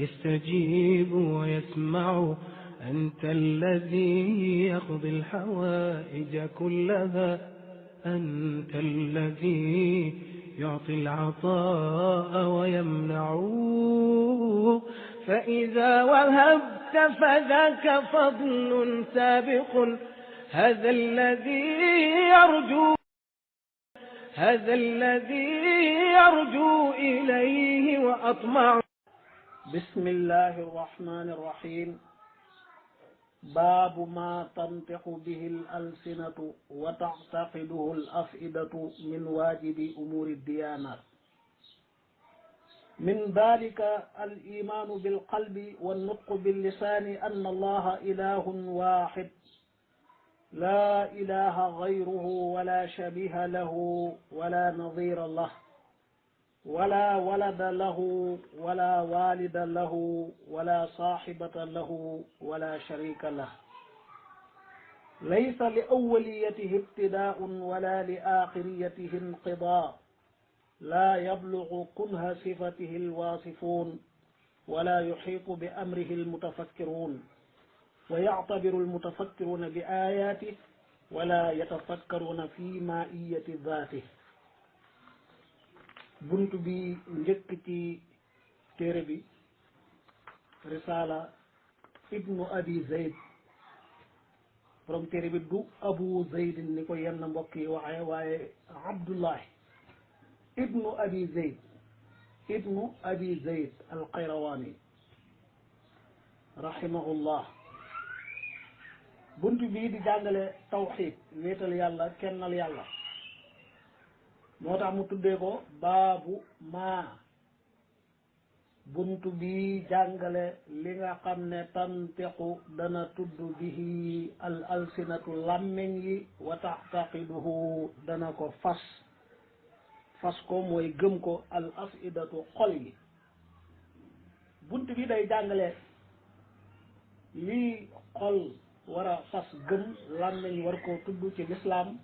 يستجيب ويسمع. أنت الذي يقضي الحوائج كلها، أنت الذي يعطي العطاء ويمنع. فإذا وهبت فذاك فضل سابق. هذا الذي يرجو إليه وأطمع. بسم الله الرحمن الرحيم. باب ما تنطق به الألسنة وتعتقده الأفئدة من واجب أمور الديانات. من ذلك الإيمان بالقلب والنطق باللسان أن الله إله واحد لا إله غيره ولا شبيه له ولا نظير له ولا ولد له ولا والد له ولا صاحبة له ولا شريك له، ليس لأوليته ابتداء ولا لآخريته انقضاء، لا يبلغ كنه صفته الواصفون ولا يحيط بأمره المتفكرون، ويعتبر المتفكرون بآياته ولا يتفكرون في مائية ذاته. bunt bi njëkk ci téere bi risala ibnu abi zayd, borom téere bi du abu zayd ni ko yenn mbokk yi waxee, waaye abdullahi ibnu abi zayd alqayrawani rahimahullah. bunt bi di jàngale tawxid, wéetal yàlla, kennal yàlla, moo tax mu tuddee ko baabu maa. bunt bi jàngale li nga xam ne tantiqu dana tudd bihi al alsinatu làmmeñ yi, wa taxtaqiduhu dana ko fas ko mooy gëm ko al afidatu xol yi. bunt bi day jàngale lii xol war a fas gëm, làmmeñ war koo tudd ci lislaam,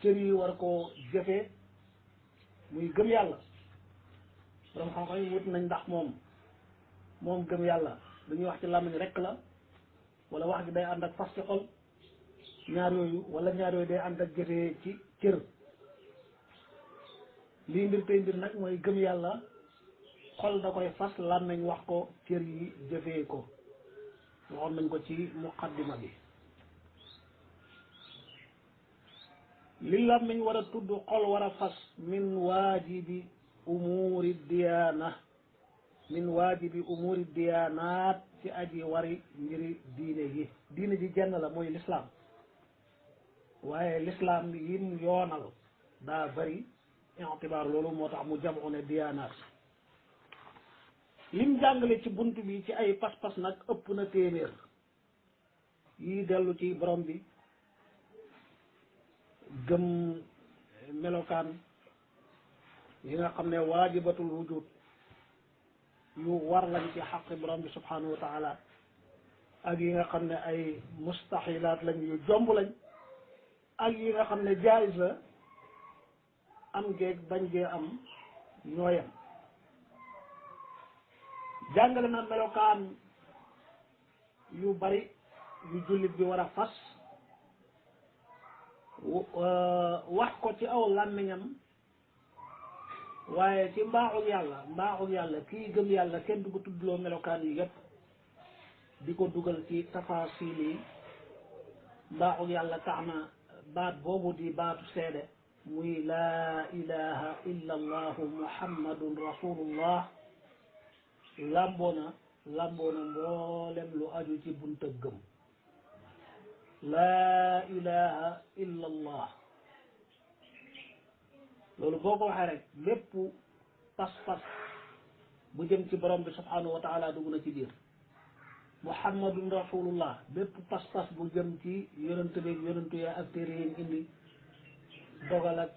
cër yi war koo jëfee, muy gëm yàlla. borom xam-xam yi wut nañ ndax moom gëm yàlla dañuy wax ci làmmiñ rekk la, wala wax gi day ànd ak fas ci xol, ñaar yooyu day ànd ak jëfee ci cër. lii mbir tey mbir nag mooy gëm yàlla xol da koy fas, làmmiñ wax ko, cër yi jëfee ko. waxoon nañ ko ci muqaddima bi. li làmmiñ war a tudd xol war a fas min waajibi umuuri diyaanaat ci aji wari mbiri diine yi. diine ji jenn la, mooy lislaam, waaye lislaam yim yoonal daa bari intibaar. loolu moo tax mu jamu ne diyaanaat. lim jàngale ci bunt bi ci ay pas-pas nag ëpp na téeméer, yi dellu ci borom bi, gëm melokaan yi nga xam ne waajibatul wujud yu war lañ ci xaqi borom bi subhanahu wa taala, ak yi nga xam ne ay mustaxilaat lañ yu jomb lañ, ak yi nga xam ne jaayis la, am geeg bañ gee am ñooyam. jàngale na melokaan yu bari yu jullit bi war a fas, wax ko ci aw làmmiñam, waaye ci mbaaxul yàlla kii gëm yàlla kenn du ko tuddloo melokaan yi yépp, di ko dugal ci tafasil yi. mbaaxul yàlla tax na baat boobu di baatu seede, muy laa ilaha illa allahu muhammadun rasulullah, làmboona mboolem lu aju ci bunta gëm. laa ilaha illa allah, loolu boo ko waxee rek bépp pas-pas bu jëm ci borom bi subhanahu wa taala dugg na ci biir. muhammadun rasulullah, bépp pas-pas bu jëm ci yonent bi yonentu ya ak téere yi indi, dogal ak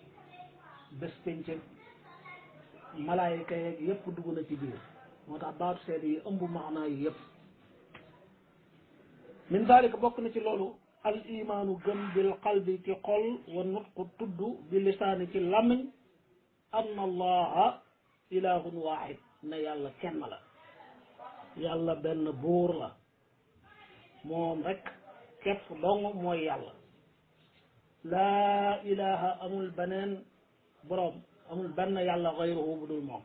bés pénc, malaayika yeeg yépp dugg na ci biir. moo tax baatu seede yi ëmb maanaa yi yépp. min daalika bokk na ci loolu al imaanu gëm bil qalbi ci xol, wa nutqu tudd bi lisaani ci làmmiñ, anna allaha ilahun waahid, ne yàlla kenn la. yàlla benn buur la moom rek képp dong mooy yàlla laa ilaha amul beneen boroom amul benn yàlla xayruhu bu dul moom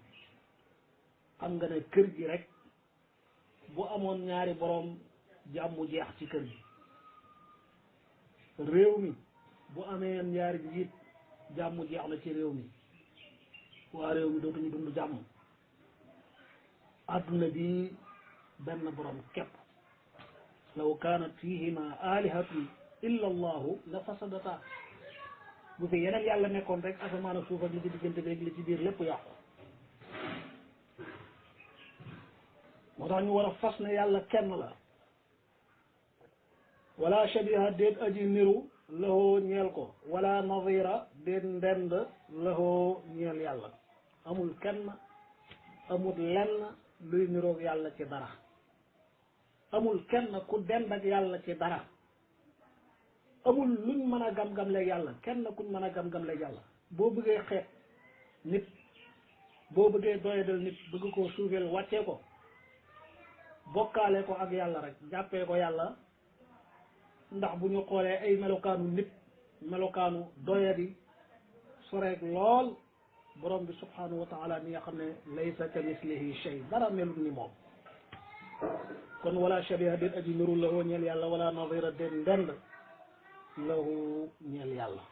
xam nga ne kër gi rek bu amoon ñaari boroom jàmm jeex ci kër gi réew mi bu amee ñaari njiit jàmm jeex na ci réew mi waa réew mi dootuñu dund jàmm adduna bi benn boroom képp law kaanat fihima alihatun illa allahu la fasadata bu fi yeneen yàlla nekkoon rek asamaan ak suuf ak li ci diggante beeg li ci biir lépp yàqu moo tax ñu war a fas ne yàlla kenn la wala shabiha déet aji niru lahoo ñeel ko wala nadira déet ndend lahoo ñeel yàlla amul kenn amul lenn luy niroog yàlla ci dara amul kenn ku dend ak yàlla ci dara amul luñ mën a gam-gam leeg yàlla kenn kuñ mën a gam-gam leeg yàlla boo bëggee xeet nit boo bëggee doyadal nit bëgg koo suufeel wàccee ko bokkaale ko ak yàlla rek jàppee ko yàlla ndax bu ñu xoolee ay melokaanu nit melokaanu doyadi soreeg lool borom bi subhanahu wa taala mi nga xam ne laysa ka mislihi shay dara melul ni moom kon wala shabiha déet aji niru lahu ñeel yàlla wala nadira déet ndend lahu ñeel yàlla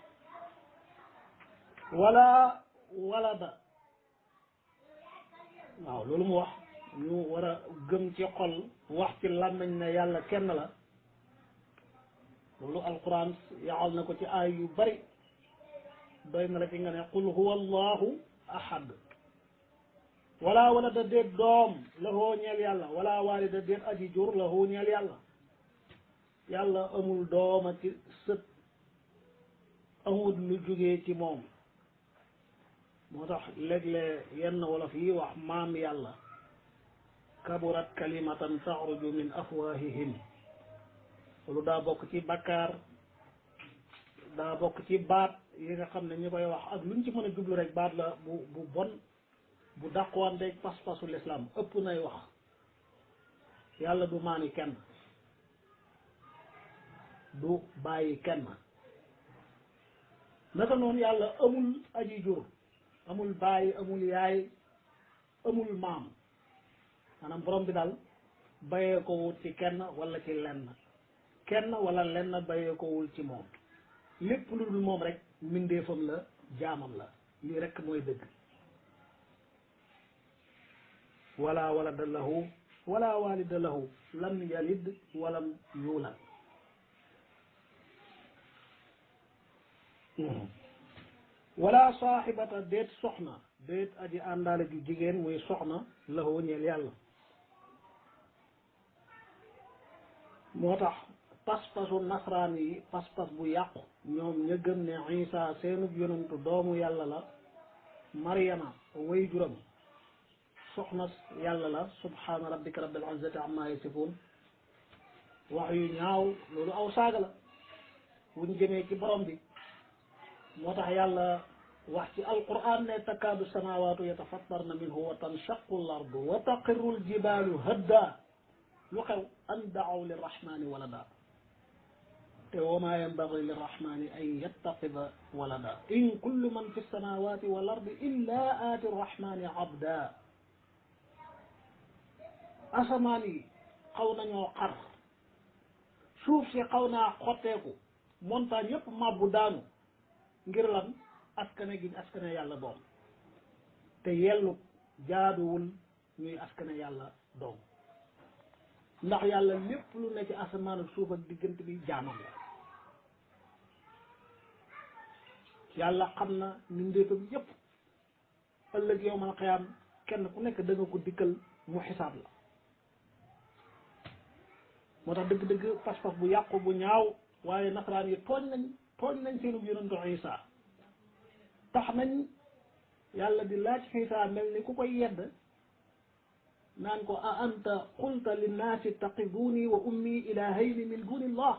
wala walada waaw loolu mu wax ñu war a gëm ci xol wax ci làmmiñ ne yàlla kenn la loolu alquran yaxal na ko ci aay yu bari doy na la ci nga ne qul huwa allahu ahad wala walada déet doom lahoo ñeel yàlla wala walida déet aji jur lahoo ñeel yàlla yàlla amul doom ak sët amul lu jógee ci moom moo tax léeg-léeg yenn wolof yi wax maam yàlla kaburat kalimatan taxruju min afwahihim loolu daa bokk ci bakkaar daa bokk ci baat yi nga xam ne ñi koy wax ak luñ ci mën a jublu rek baat la bu bon bu dàqwanteeg pas-pasu l'islam ëpp nay wax yàlla du maani kenn du bàyyi kenn naka noonu yàlla amul aji jur amul bàyyi amul yaay amul maam maanaam borom bi daal bayee ko wut ci kenn wala ci lenn kenn wala lenn bayee ko wul ci moom lépp lu dul moom rek mbindeefam la jaamam la lii rek mooy dëgg wala walada lahu wala walida lahu lam yalid walam yulad wala saaxibata déet soxna déet aji àndaale ju jigéen muy soxna lahu ñeel yàlla moo tax pas-pasu nasraan yi pas-pas bu yàqu ñoom ña gëm ne Isa seenub yonantu doomu yàlla la Maryama way juram soxna yàlla la subhaana rabbika rabbil izzati amma yasifun wax yu ñaaw loolu aw saaga la wuñ jëmee ci borom bi moo tax yàlla wax ci alquran ne takaadu samawatu yatafattarna minhu wa tanshaqu al ardu wa taqirru al jibalu hadda lu xew an daaw lirrahmani walada te wa ma yanbaghi lirrahmani an yattaqida walada in kullu man fi samawati wal ardi illa aati rrahmani abda asamaan yi xaw nañoo xar suuf si xaw naa xotteeku montagne yëpp mabbu daanu ngir lan askane giñ askane yàlla doom te yellu jaaduwul ñuy askane yàlla doom ndax yàlla lépp lu ne ci asamaan ak suuf ak diggante bi jaamam la yàlla xam na ni ndéefam yëpp ëllëg yowmal qiyaam kenn ku nekk da nga ko dikkal mu xisaab la moo tax dëgg-dëgg pas-pas bu yàqu bu ñaaw waaye nasaraan yi tooñ nañ seenub yonantu Isa tax nañ yàlla di laaj Isa mel ni ku koy yedd naan ko a anta qulta linnaasi ittaqiduuni wa ummi ilahayni min duni illah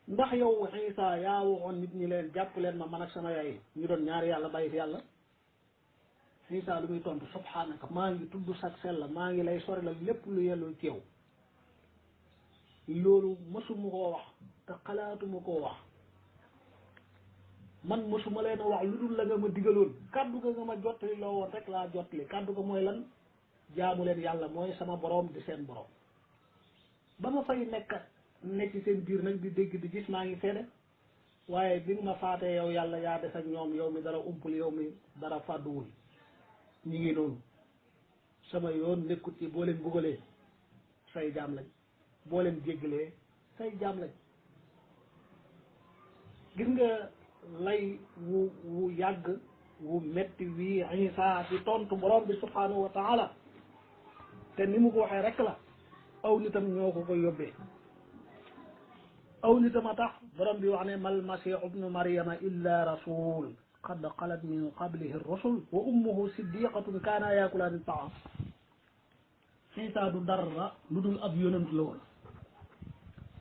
ndax yow Isa yaa waxoon nit ñi leen jàpp leen ma man ak sama yaay ñu doon ñaari yàlla bàyyi fi yàlla Isa lu muy tontu subhanaka maa ngi tudd sag sell maa ngi lay sori la lépp lu yelloo ci yow loolu mësuma koo wax te xalaatuma koo wax man mësuma leen a wax lu dul la nga ma digaloon kàddu ga nga ma jottali loo woon rek laa jottali kàddu ga mooy lan jaamu leen yàlla mooy sama boroom di seen boroom ba ma fay nekk ci seen biir nag di dégg di gis maa ngi seede waaye bi nga ma faatee yow yàlla yaa des ak ñoom yow mi dara umpul yow mi dara fàdduwul ñi ngi noonu sama yoon nekkut ci boo leen bugalee say jaam lañ boo leen jéggalee say jaam lañ gis nga lay wu yàgg wu metti wii Isa di tontu borom bi subhanahu wa taala te ni mu ko waxee rek la aw nitam ñoo ko yóbbee aw nitam a tax borom bi wax ne mal masih ibnu maryama illa rasul qad xalat min qablihi rusul wa ummuhu siddiqatun kaana yaakulaani taam Isa du dara lu dul ab yonantu la woon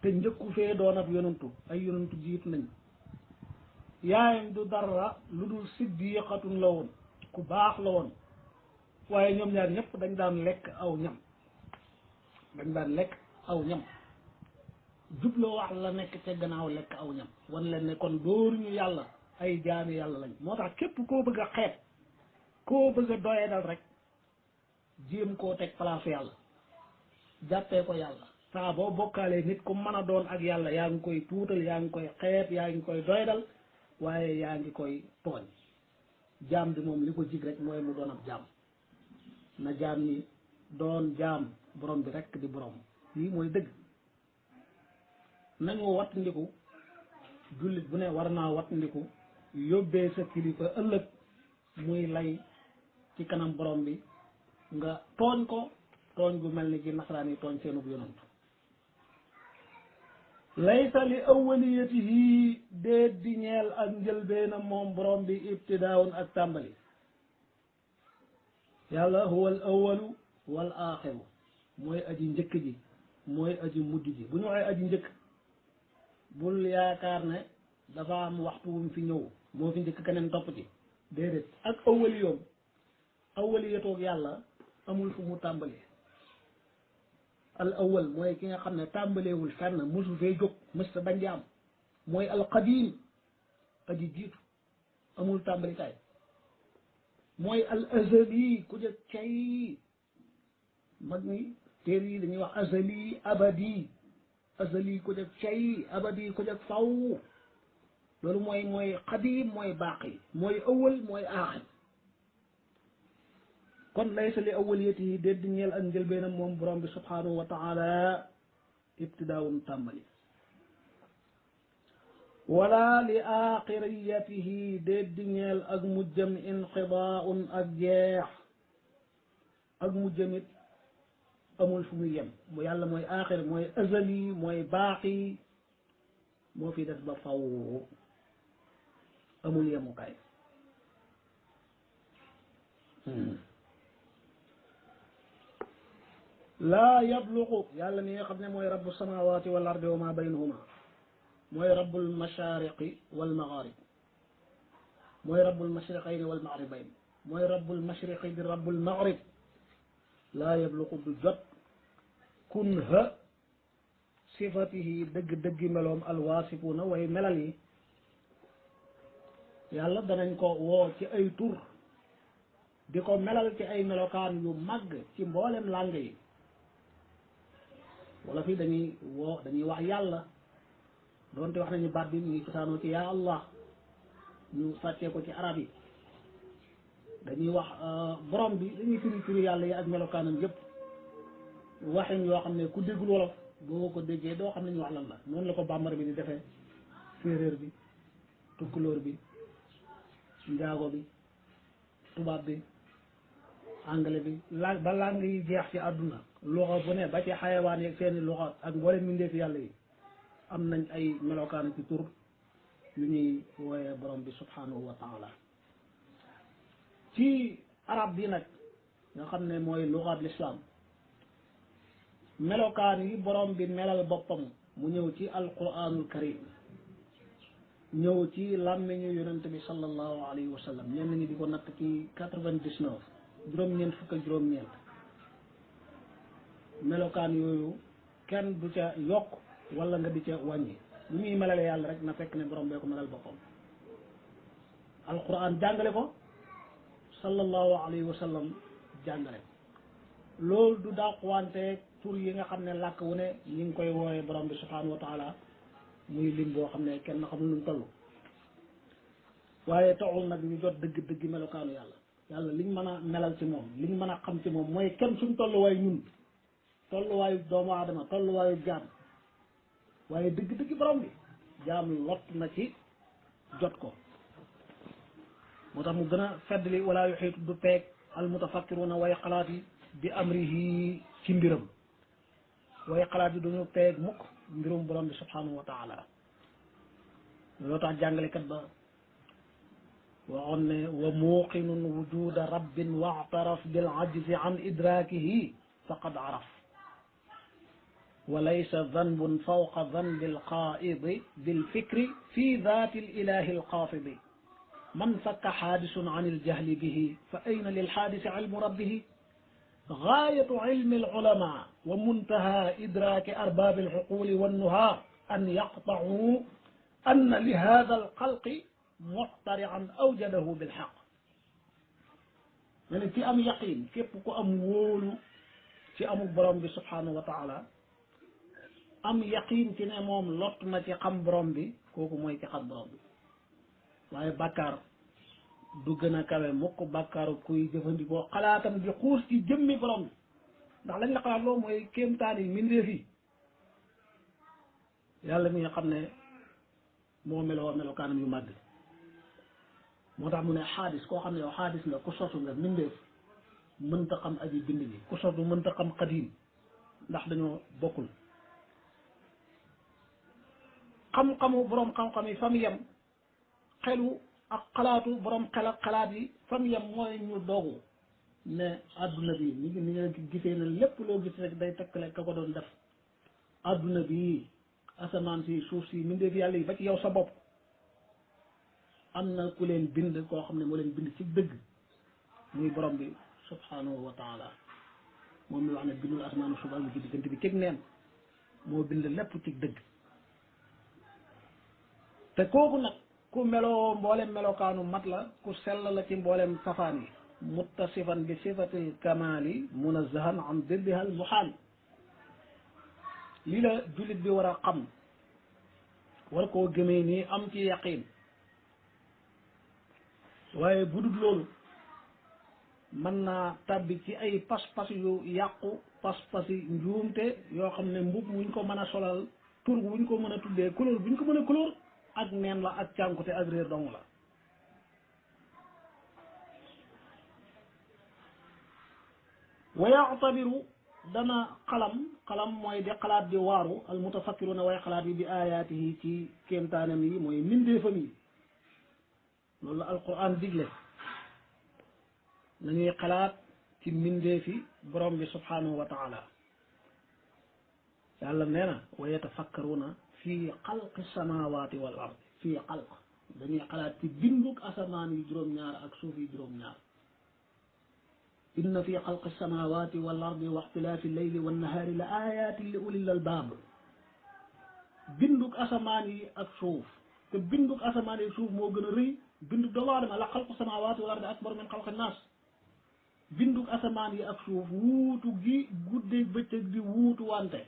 te njëkku fee doon ab yonantu ay yonantu jiit nañ yaayam du dara lu dul siddiqatun la woon ku baax la woon waaye ñoom ñaar ñëpp dañ daan lekk aw ñam jubloo wax la nekk ca gannaaw lekk aw ñam wan leen ne kon dóoruñu yàlla ay jaami yàlla lañ moo tax képp koo bëgg a xeet koo bëgg a doyadal rek jéem koo teg place yàlla jàppee ko yàlla saa boo bokkaalee nit ku mën a doon ak yàlla yaa ngi koy tuutal yaa ngi koy xeet yaa ngi koy doyadal waaye yaa ngi koy tooñ jaam bi moom li ko jig rek mooy mu doon ab jaam na jaam ni doon jaam borom bi rek di borom lii mooy dëgg nañu wattandiku jullit bu ne war naa wattandiku yóbbee sa kilifa ëllëg muy lay ci kanam borom bi nga tooñ ko tooñ gu mel ni ci nasaraan yi tooñ seenub yonant laysa li awwaliyatihi déet di ñeel ak njëlbeenam moom borom bi ibtidaawun ak tàmbali yàlla huwa al awwalu wal aaxiru mooy aji njëkk ji mooy aji mujj ji bu ñu waxee aji njëkk bul yaakaar ne dafa am waxtu wu fi ñëw moo fi njëkk keneen topp ci déedéet ak awwaliyoom awwaliyatoog yàlla amul fu mu tàmbali al awwal mooy ki nga xam ne tàmbaleewul fenn mosu fee jóg mësta bañ di am mooy al qadim aji jiitu amul tàmbalikaay mooy al azali ku jëkk cay mag ñi téer yi dañuy wax azali abadi azali ku jëkk cay abadi ku jëkk faw loolu mooy qadim mooy baaqi mooy awwal mooy aaxir kon laysa li awwaliyatihi déet di ñeel ak njëlbeenam moom borom bi subhanahu wa taala ibtidaawun tàmbali wala li aaxiriyatihi déet di ñeel ak mujjam inqidaaun ak jeex ak mujjam it amul fu muy yem mu yàlla mooy aaxir mooy azali mooy baaqi moo fi des ba faw amul yemukaay laa yabluqu yàlla mi nga xam ne mooy rabbu samawati wal ardi wa ma baynahuma mooy rabbul mashariqi wal magharib mooy rabbul mashriqayni wal maghribayn mooy rabbul mashriqi di rabbul maghrib laa yabluqu du jot kunha sifatihi dëgg-dëggi meloom alwaasifuna way melal yi yàlla danañ ko woo ci ay tur di ko melal ci ay melokaan yu màgg ci mboolem langue yi wala fii dañuy wax yàlla doonte wax nañu baat bi ñu ngi cosaanoo ci yaa allah ñu sàccee ko ci arab yi dañuy wax borom bi dañuy firi yàlla yi ak melokaanam yëpp waxin yoo xam ne ku déggul wolof boo ko déggee doo xam ne ñu wax lan la noonu la ko bambara bi di defee séeréer bi tukkulóor bi njaago bi tubaab bi anglais bi ba langue yi jeex ci àdduna luxa bu ne ba ci xayawaan yeeg seeni luxa ak mboolem mbindeefi yàlla yi am nañ ay melokaan ci tur yu ñuy wooyee borom bi subhanahu wa taala ci arab bi nag nga xam ne mooy luxaat l'islam melokaan yi borom bi melal boppam mu ñëw ci alquranul karim ñëw ci làmmiñu yonente bi sallallahu alayhi wa sallam ñenn ñi di ko natt ci 99 juróom-ñeent fukk ak juróom-ñeent melokaan yooyu kenn du ca yokk wala nga di ca wàññi lu muy melale yàlla rek na fekk ne borom bee ko melal boppam alquran jàngale ko sallallahu alayhi wa sallam jàngale ko loolu du dàquwante tur yi nga xam ne làkk wu ne ñi ngi koy wooyee borom bi subhanahu wa taala muy lim boo xam ne kenn xamul nu mu toll waaye taxul nag ñu jot dëgg-dëgg melokaanu yàlla yàlla liñ mën a melal ci moom liñ mën a xam ci moom mooy kenn suñ tolluwaay ñun tolluwaayu doomu aadama tolluwaayu jaam waaye dëgg-dëgg borom bi jaam lott na ci jot ko moo tax mu gën a feddli wala yuxiitu du peeg al mutafakkiruuna way xalaat yi bi amrihi ci mbiram way xalaat yi duñu peeg mukk mbirum borom bi subhanahu wa taala loo tax jàngalekat ba waxoon ne wa muuqinun wujuda rabbin waxtaraf bil ajzi an idrakihi faqad araf wa laysa danbun fawqa danbi alqaidi bilfikri fi dati alilahi alqaafidi man fakka xaadisun an iljahli bihi fa ayna lilxaadisi ilmu rabbihi gaayatu ilmi alulama wa muntaha idraaki arbaabi alxuquli wannuha an yaqtacuu anna li hada alxalqi muxtarian awjadahu bilxaq ne ci am yaqin képp ku am wóolu ci amul borom bi subhanahu wa taala am yaqin ci ne moom lott na ci xam borom bi kooku mooy ci xam borom bi waaye bàkkaar du gën a kawe mukk bàkkaaru kuy jëfandikoo xalaatam di xuus ci jëmmi borom bi ndax lañ la xalaat loo mooy kéemtaan yi mbindeef yi yàlla mi nga xam ne moo meloo melokaanam yu màgg moo tax mu ne xaadis koo xam ne yow xaadis nga ku sosu nga mbindeef mënta xam aji bind bi ku sosu mënta xam xadiim ndax dañoo bokkul xam-xamu boroom xam-xam yi fam yem xelu ak xalaatu boroom xel ak xalaat yi fam yem mooy ñu doogu ne adduna bi ni nga gisee ne lépp loo gis rek day tekkale ka ko doon def adduna bi asamaan si suuf si mbindeef yàlla yi ba ci yow sa bopp am na ku leen bind koo xam ne moo leen bind ci dëgg muy borom bi subhanahu wa taala moom mi wax ne bindul asmaanu suuf ak ci diggante bi cig neen moo bind lépp ci dëgg te kooku nag ku meloo mboolem melokaanu mat la ku sell la ci mboolem safaan yi muttasifan bi sifatil kamali munazzahan an diddiha al muhaal lii la jullit bi war a xam war koo gëmee nii am ci yaqin waaye bu dul loolu mën naa tabbi ci ay pas-pas yu yàqu pas-pasi njuumte yoo xam ne mbub wuñ ko mën a solal tur wuñ ko mën a tuddee couleur buñ ko mën a couleur ak neen la ak cànkute ak réer dong la wa yactabiru dana xalam mooy di xalaat di waaru al mutafakkiruna way xalaat yi bi ayaatihi ci kéemtaanam yi mooy mbindeefam yi loolu la alquran digle nañuy xalaat ci mbindeefi borom bi subhanahu wa taala yàlla nee na wa yatafakkaruna fii xalqi samawati wal ard fii xalq dañuy xalaat ci binduk asamaan yi juróom-ñaar ak suuf yi juróom-ñaar inna fi xalqi samawati wal ardi wa ixtilaafi leyli wannahaari la ayatin li ulil albaab binduk asamaan yi ak suuf te binduk asamaan yi suuf moo gën a rëy binduk doomu aadama la xalqu samawati wal ardi akbar min xalqi naas binduk asamaan yi ak suuf wuutu gi guddeeg bëccëg di wuutu wante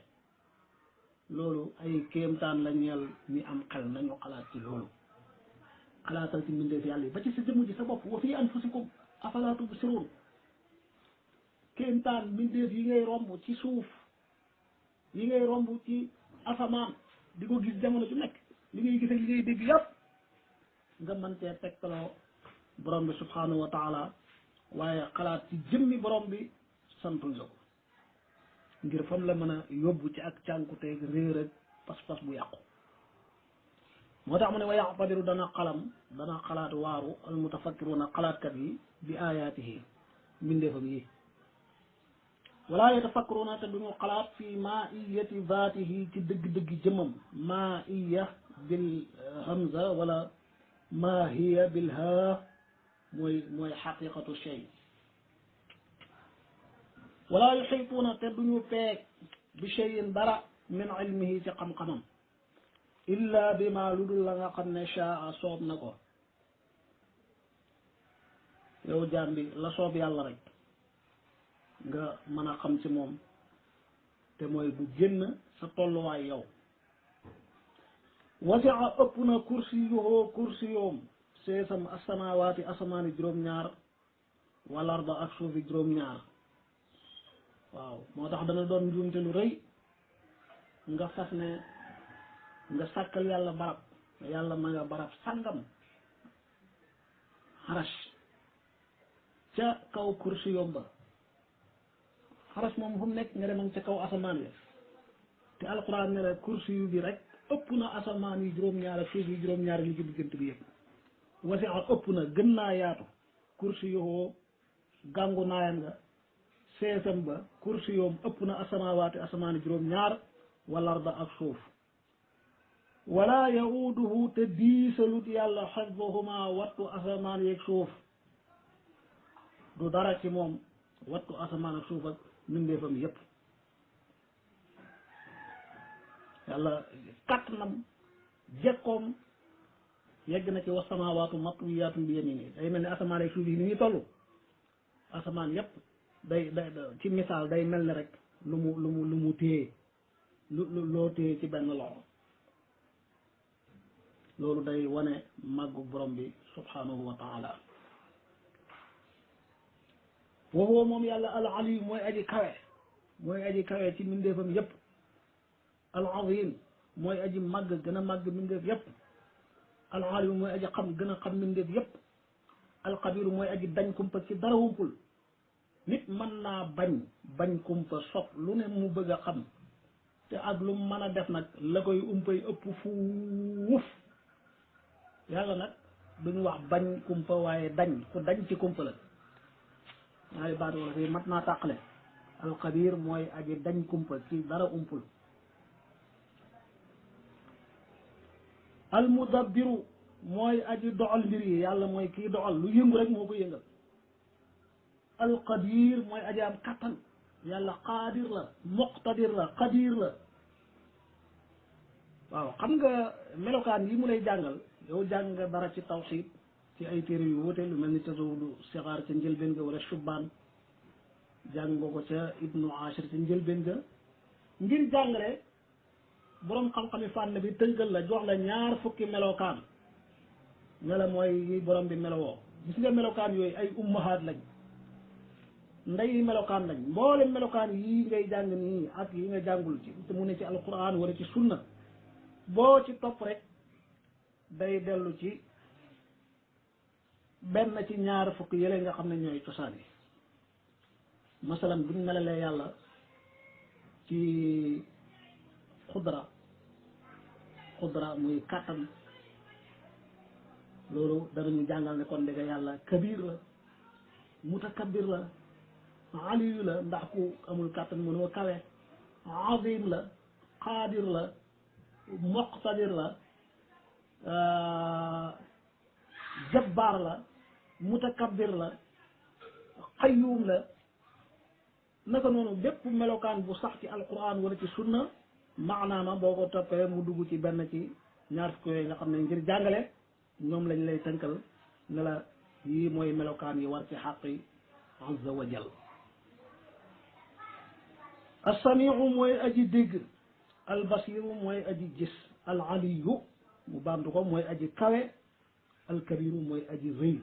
loolu ay kéemtaan la ñeel ñi am xel nañu xalaat ci loolu xalaatal ci mbindeef yàlla yi ba ci sa jëmm ji sa bopp wa fii anfusikum afalaa tubsiruun kéemtaan mbindeef yi ngay romb ci suuf yi ngay romb ci asamaan di ko gis jamono ju nekk li ngay gis ak li ngay dégg yàpp nga mën cee tegtaloo borom bi subhanahu wa taala waaye xalaat ci jëmmi borom bi santul la ko ngir fam la mën a yóbbu ci ak cànkuteeg réer ak pas-pas bu yàqu moo tax mu ne wa yaqtadiru dana xalaat waaru al mutafakkiruna xalaatkat yi bi ayaatihi mbindeefam yi wala yatafakkaruna te duñu xalaat fi maiyati zaatihi ci dëgg-dëgg jëmmam maiya bil hamza wala ma hiya bil ha mooy xaqiqatu shay wala yuxiituuna te duñu peeg bi cheyin dara min ilmihi ci xam-xamam illa bi ma lu dul la nga xam ne shaa soob na ko yow jaam bi la soob yàlla rek nga mën a xam ci moom te mooy bu génn sa tolluwaay yow wasia ëpp na kursiyuhu kursiyoom seesam asamawaati asamaani juróom-ñaar wal arda ak suufi juróom-ñaar waaw moo tax dana doon njuumte lu rëy nga fas ne nga sàkkal yàlla barab yàlla ma nga barab sàngam xarash ca kaw kursiyoom ba xarash moom fu mu nekk nga deman ca kaw asamaan yi te alquran ne la kursiyu bi rek ëpp na asamaan yi juróom-ñaar ak suuf yi juróom-ñaar li ci diggante bi yëpp wasi ëpp na gën naa yaatu kursi yoo gàngu naayam nga seesam ba kursi yoom ëpp na asamawaati asamaani juróom-ñaar wal arda ak suuf wala yauduhu te diisalut yàlla xifduhuma wattu asamaan yeeg suuf du dara ci moom wattu asamaan ak suuf ak mbindeefam yëpp yàlla kattanam jekkoom yegg na ci wa samaawaatu matwiyaatun bi yamini day mel ni asamaan ak suuf yi ni ñuy toll asamaan yépp day ci misaal day mel ni rek lu mu téye loo téye ci benn loxo loolu day wane màggu borom bi subhanahu wa taala wa huwa moom yàlla al aliyu mooy aji kawe ci mbindeefam yépp al azim mooy aji màgg gën a màgg mbindeef yépp al alim mooy aji xam gën a xam mbindeef yépp al xabiru mooy aji dañ kumpa ci dara wumpul nit mën naa bañ kumpa sopp lu ne mu bëgg a xam te ak lu mën a def nag la koy umpay ëpp fuuf yàlla nag duñu wax bañ kumpa waaye dañ ku dañ ci kumpa la ñaari baat wala fii mat naa tàqale al xabir mooy aji dañ kumpa ci dara umpul al mudabbiru mooy aji doxal mbir yi yàlla mooy kii doxal lu yëngu rek moo ko yëngal al qadir mooy aji am kattan yàlla qaadir la muqtadir la qadir la waaw xam nga melokaan yi mu lay jàngal yow jàng nga dara ci tawxiid ci ay téere yu wuute lu mel ni tasawudu sixaar ca njëlbéen ga wala shubbaan jàng nga ko ca ibnu ashir ca njëlbéen ga ngir jàngale boroom xam-xami fànn bi tënkal la jox la 20 melokaan ne la mooy yi borom bi melowoo gis nga melokaan yooyu ay ummahaat lañ ndey melokaan lañ mboolem melokaan yii ngay jàng nii ak yi nga jàngul ci te mu ne ci alquran wala ci sunna boo ci topp rek day dellu ci benn ci 20 yële nga xam ne ñooy cosaan yi masalan buñ melalee yàlla ci xudra muy kàttan loolu danañu jàngal ne kon ndega yàlla kabir la mutakabbir la aliyu la ndax ku amul kàttan mënoo kawe azim la qaadir la muqtadir la jabbaar la mutakabbir la qayyum la naka noonu bépp melokaan bu sax ci alquran wala ci sunna maanaama boo ko toppee mu dugg ci benn ci 20 yooyu nga xam ne ngir jàngale ñoom lañ lay tënkal ne la yii mooy melokaan yi war ci xaqi azza wa jal assamiu mooy aji dégg albasiru mooy aji gis al aliyu mu baamtu ko mooy aji kawe alkabiru mooy aji rëy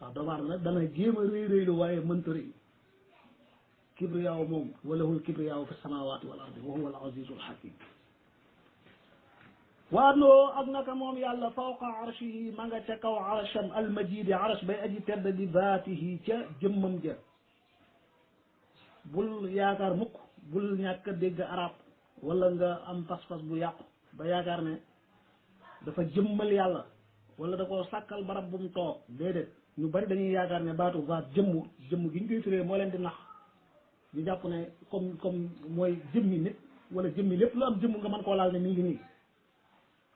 waaw doomu aadama nag dana jéem a rëy lu waaye mënta rëy kibriyaaw moom walahul kibriyaaw fi samawati wal ardi wa huwa al azizul hakim wa annoo ak naka moom yàlla fawqa arshihi ma nga ca kaw arsham almajidi arsh bay aji tedd di zaatihi ca jëmmam ja bul yaakaar mukk bul ñàkk a dégg arab wala nga am pas-pas bu yàqu ba yaakaar ne dafa jëmmal yàlla wala da koo sàkkal barab bu mu toog déedéet ñu bari dañuy yaakaar ne baatu zaat jëmm gi ñu koy firee moo leen di nax ñu jàpp ne comme mooy jëmmi nit wala jëmmi lépp lu am jëmm nga mën koo laal ne mi ngi nii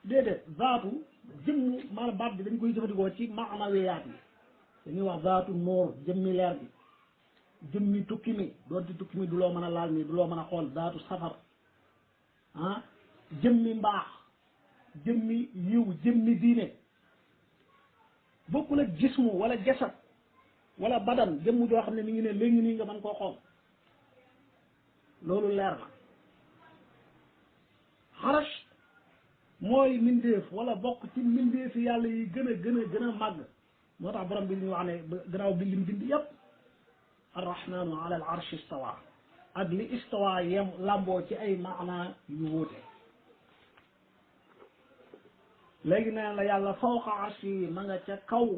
déedéet zaatu jëmm maanaam baat bi dañ koy jëfandikoo ci maanawiyaat yi dañuy wax zaatu nuur jëmmi leer bi jëmmi tukki mi doonte tukki mi du loo mën a laal nii du loo mën a xool zaatu safar ah jëmmi mbaax jëmmi yiw jëmmi diine bokkul ak jismu wala jasad wala badan jëmm joo xam ne mi ngi ne léegi nii nga mën koo xool loolu leer na xarash mooy mbindeef wala bokk ci mbindeefi yàlla yi gën a màgg moo tax borom bi ñu wax ne gannaaw bi lim bind yépp arrahmanu ala al arsh istawa ak li istawa yem lamboo ci ay maana yu wuute léegi nee la yàlla fawqa arsh yi ma nga ca kaw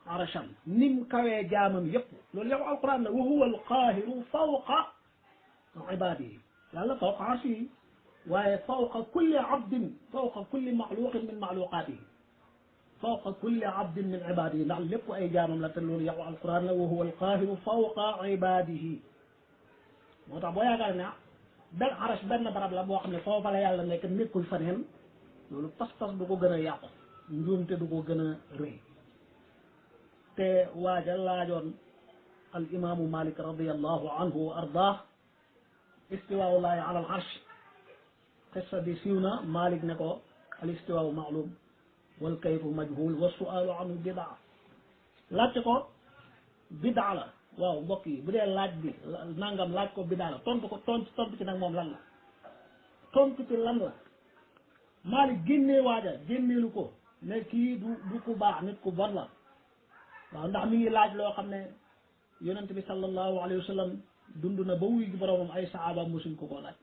arsham nim kawee jaamam yépp loolu yow alquran la wa huwa alqaahiru fawqa ibaadihi yàlla fawqa arsh yi waaye fawqa kulli abdin fawqa kulli maxluqin min maxluqaatihi fawqa kulli abdin min ibaadihi ndax lépp ay jaamam la te loolu yow alquran la wa huwa alqaahiru fawqa ibaadihi moo tax boo yaakaar ne benn arsh benn barab la boo xam ne foofa la yàlla nekk nekkul faneen loolu pas-pas du ko gën a yàqu njuumte du ko gën a rëy te waaja laajoon al imaamu Malik radiyallahu anhu wa ardaah istiwaaullahi ala al arsh qissa bi siiw na Malik ne ko al istiwaau maalum wal kayfu majhul wa sualu anhu bidaa laajte ko bidaa la waaw mbokk yi bu dee laaj bi nangam laaj ko bidaa la tontu ci nag moom lan la tontu ci lan la Malik génnee waaja génneelu ko ne kii du ku baax nit ku bon la waaw ndax mi ngi laaj loo xam ne yonent bi sallallahu alayhi wa sallam dund na ba wuy gi boromam ay saxaaba mosuñ ko koo laaj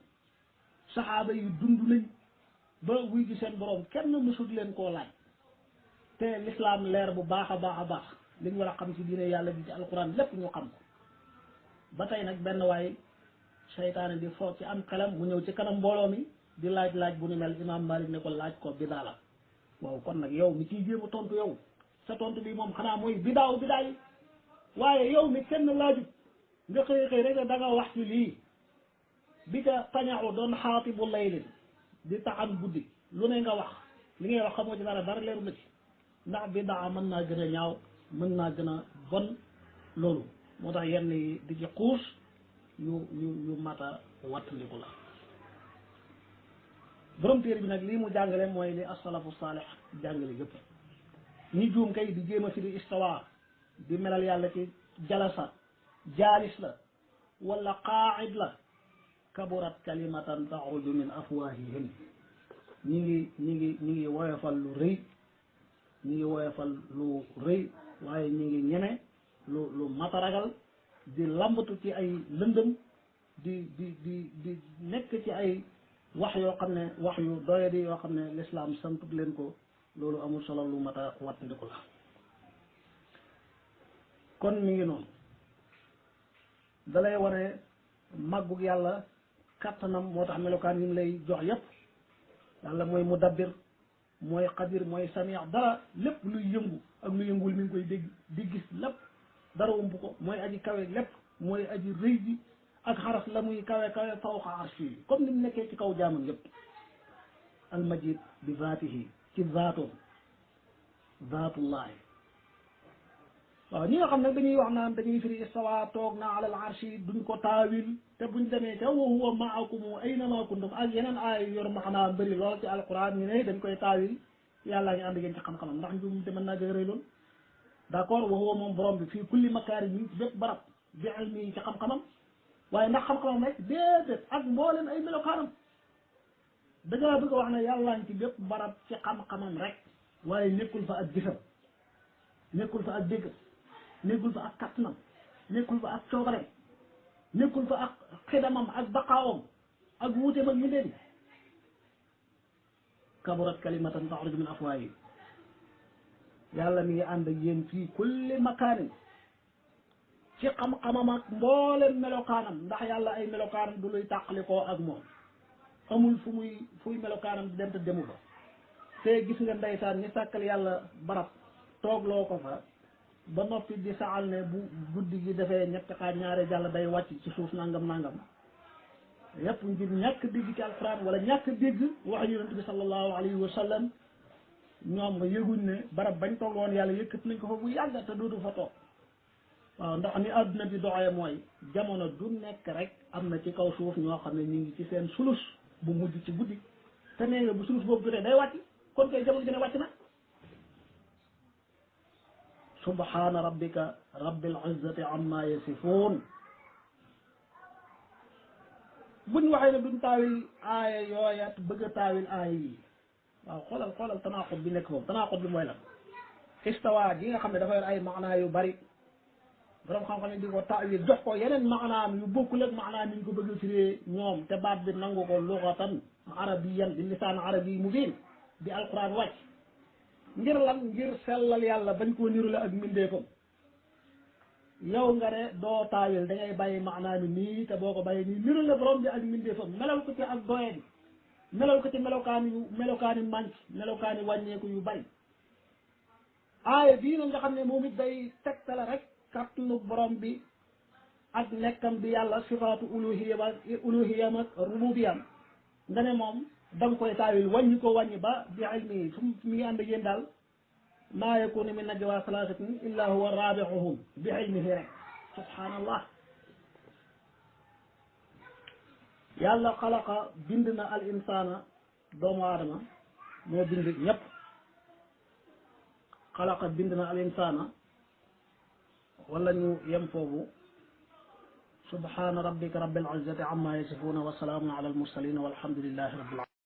saxaaba yi dund nañ ba wuy gi seen borom kenn mosut leen koo laaj te l'islam leer bu baax a baax li ñu war a xam ci diine yàlla bi ci alquran lépp ñu xam ko ba tey nag benn waay seytaane di fo ci am xelam mu ñëw ci kanam mbooloo mi di laaj bu ni mel imam Malik ne ko laaj ko bidaa la waaw kon nag yow mi ciy jéem a tontu yow sa tontu bi moom xanaa mooy bidaa yi waaye yow mi kenn laajut nga xëy rek da nga wax ci lii bi ka tañaxu doon xaatibu laylin di taxan guddi lu ne nga wax li ngay wax xamoo ci dara leeru na ci ndax bidaa mën naa gën a ñaaw mën naa gën a bon loolu moo tax yenn yi di ci xuus yu mata wattandiku la borom téere bi nag lii mu jàngale mooy li asalafu saalix jàngale yëpp ñi juum kay di jéem a fi di istawa di melal yàlla ci jalasa jaalis la wala qaa'id la kaburat kalimatan taxruju min afwahihim ñi ngi woyofal lu rëy ñi ngi woyofal lu rëy waaye ñi ngi ñeme lu mataragal di lambatu ci ay lëndëm di nekk ci ay wax yoo xam ne wax yu doyadi yoo xam ne l'islam santut leen ko loolu amul solo lu mat a wattandiku la kon mi ngi noonu dalay wane màggug yàlla kattanam moo tax melokaan yi mu lay jox yépp yàlla mooy mudabbir mooy qadir mooy samiix dara lépp luy yëngu ak lu yëngul mi ngi koy dégg di gis lépp dara ump ko mooy aji kawe lépp mooy aji rëy ji ak xaras la muy kawe fawqa arshi yi comme ni mu nekkee ci kaw jaamam yépp almajid bi zaatihi ci zaatoom zaatullahi waaw ñi nga xam ne dañuy wax naan dañuy firi istawa toog na alal arshi duñ ko taawil te buñ demee ca wa huwa maakum aynama kuntum ak yeneen aay yor ma xanaa bëri lool ci alquran ñu ne dañ koy taawil yàllaa ngi ànd ngeen ci xam-xamam ndax njum te mën naa gën a rëy lool d'accord wa huwa moom borom bi fii kulli makaari mi ci bépp barab bi ilmi ci xam-xamam waaye ndax xam-xamam rek déedéet ak mbooleen ay melokaanam dangaa bëgg a wax ne yàllaa ngi ci bépp barab ci xam-xamam rek waaye nekkul fa ak gisam nekkul fa ak dégg nekkul fa ak kattanam nekkul fa ak coobare nekkul fa ak xidamam ak baqaawam ak wuuteem ak ñu leen kaburat kalimatan taxruju min afwaahi yàlla mi ngi ànd ak yéen fii kulli makaanin ci xam-xamam ak mbooleem melokaanam ndax yàlla ay melokaanam du luy tàqalikoo ak moom amul fuy melokaanam di dem te demu fa te gis nga ndeysaan ñi sàkkal yàlla barab toogloo ko fa ba noppi di saxal ne bu guddi gi defee ñetti xaaj ñaare jàll day wàcc ci suuf nangam yëpp ngir ñàkk dégg ci alquran wala ñàkk dégg wax yonent bi sallallahu alayhi wa sallam ñoom nga yëguñ ne barab bañ tolloon yàlla yëkkat nañ ko fa bu yàgg te dootu fa toog waaw ndax ni àdduna bi doxee mooy jamono du nekk rek am na ci kaw suuf ñoo xam ne ñu ngi ci seen sulus bu mujj ci guddi te nee nga bu sulus boobu jotee day wàcc kon kay jamono ji ne wàcc na subhaana rabbika rabbil izzati amma yasifuun buñ waxee ne duñ taawil aaya yooyat bëgg a taawil aaya yi waaw xoolal tanaqud bi nekk foofu tanaqud bi mooy lan istawa gi nga xam ne dafa yor ay maanaa yu bari borom xam-xam ne di ko taawil jox ko yeneen maanaam yu bokkul ak maanaam yi ñu ko bëgg a firee ñoom te baat bi nangu ko luxatan arabiyan bi lisaan arabi mubiin di alquran wàcc ngir lan ngir sellal yàlla bañ koo niru la ak mbindeefam yow nga ne doo taawil da ngay bàyyi maanaam yi nii te boo ko bàyyi nii niru la borom bi ak mbindeefam melal ko ci ak doye bi melal ko ci melokaani manc melokaani wàññeeku yu bari aaya bii nag nga xam ne moom it day tegtale rek kàttanu borom bi ak nekkam bi yàlla sifaatu uluhiyam ak rububiyam nga ne moom da nga koy taawil wàññi ko wàññi ba bi ilmi fu mu ngi ànd ak yéen daal maa yakunu min najwa salaasatin illa huwa rabi'uhum bi ilmihi rek subhanallah yàlla xalaqa bind na al insana doomu aadama moo bind ñëpp xalaqa bind na al insana wala ñu yem foofu subhana rabbika rabbil izzati amma yasifuna wa salaamun ala al mursalin walhamdulillahi rabbil alamin